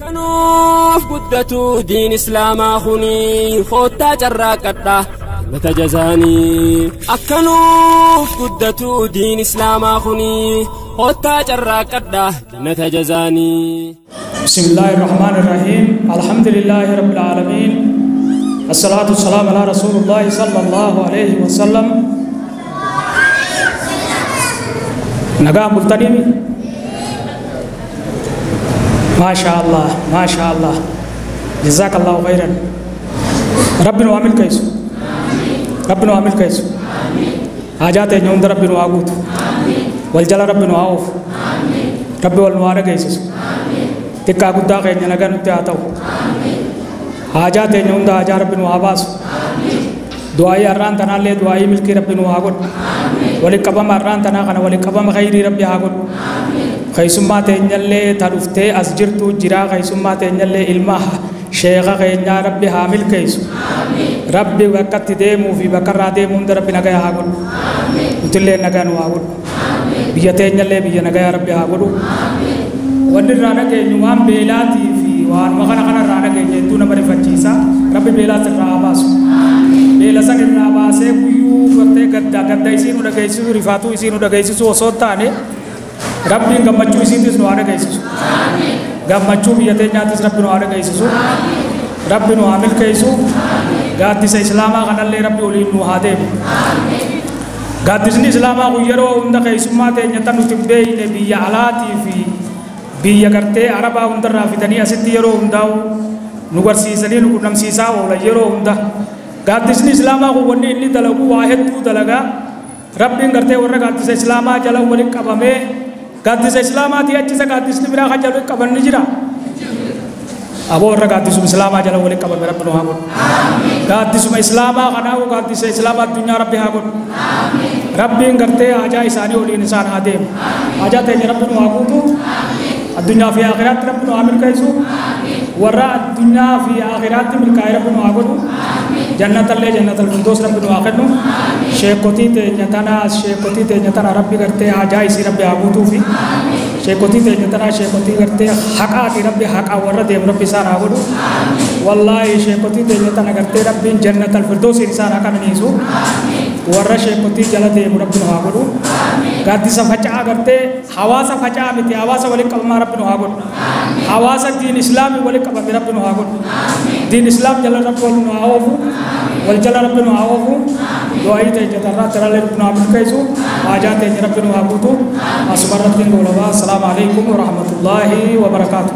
Kanuuf guddatu diin islaamaa kuni koottaa carraaqadha jannata jazaanii. Akkanuuf guddatu diin islaamaa kuni koottaa carraaqadha jannata jazaanii. بسم الله الرحمن الرحيم الحمد لله رب العالمين الصلاة والسلام على رسول الله صلى الله عليه وسلم. نقام ملتنمي ما شاء الله ما شاء الله جزاك الله خيرا. ربنا وعمل كيسو ربنا وعمل كيسو حاجات يوم ربنا وعقوت والجل ربنا وعوف ربي والنوار كيسو تكا قدا كينيا نغا نتي آتاو حاجات يوم دا حاجة ربنا وعباس دعائي أران تنا لي دعائي ملكي ربنا وعقوت ولي قبام أران تنا خنا ولي قبام خيري ربي عقوت خيسما تنجلي ترفتي أسجرتو جرا خيسما تنجلي إلما شيخ خينيا ربي حامل كيسو ربي وقت ديمو في بكر ديمو ربي نغا عقوت وتلي نغا نوعقوت بيا تنجلي بيا نغا ربي عقوت wanni irraa dhageenyu waan beelaatii fi waanuma kana kana irraa dhageenye hedduu nama rifachiisa. Rabbi beelaas irraa haa baasu. Beela san irraa baasee guyyuu gartee gadda gadda isii nu dhageessisu rifaatuu isii nu dhageessisu osoo hin taane Rabbiin gammachuu isiitis nu haa dhageessisu. Gammachuu biyya teenyaatis Rabbi nu haa dhageessisu. Rabbi nu haa milkeessu. Gaaddisa Islaamaa kanallee Rabbi oliin nu haa deemu. Gaaddisni Islaamaa kun yeroo hunda keessummaa teenya tan nuti hin beekne biyya alaatii fi biyya gartee arabaa hundarraa fidanii asitti yeroo hundaa'u nu barsiisanii nu qunnamsiisaa oolan yeroo hunda. Gaaddisni Islaamaa kun wanni inni dalagu waa hedduu dalagaa. Rabbiin gartee warra gaaddisa Islaamaa jala waliin qabamee gaaddisa Islaamaatii achisa gaaddisni biraa kan jala qaban ni jira. Aboo warra gaaddisuma Islaamaa jala waliin qabame Rabbi nu haa godhu. Gaaddisuma Islaamaa kanaa'u gaaddisa Islaamaa addunyaa Rabbi haa godhu. Rabbiin gartee hajaa isaanii oliin isaan haa deemu. Hajaa teenya Rabbi nu haa guutu. الدنيا في آخرات ربنا عامل كيسو وراء الدنيا في آخرات ملكاي ربنا عقدو جنة الله جنة الفردوس ربنا عقدو شيخوتي تنتنا شيخوتي تنتنا ربي کرتے آجائی سی ربي عبودو في شيخوتي تنتنا شيخوتي کرتے حقاتي ربي حق ورد دیم ربي سار عقدو والله شيخوتي تنتنا کرتے ربي جنة الفردوس انسان عقدنيسو warra sheekotii jala deemu Rabbi nu haa godhu. Gaaddisa faca'aa gartee hawaasa faca'aa miti hawaasa waliin qabamaa Rabbi nu haa godhu. Hawaasa diin islaamii waliin qabame Rabbi nu haa godhu. Diin islaam jala Rabbi wal nu haa oofu. Wal jala Rabbi nu haa oofu. Du'aayii ta'e jatarraa taraalee Rabbi nu haa milkeessu. Haajaa ta'e Rabbi nu haa guutu. Asuma irratti hin goolabaa. Assalaamu alaikum wa rahmatullaahi wa barakaatu.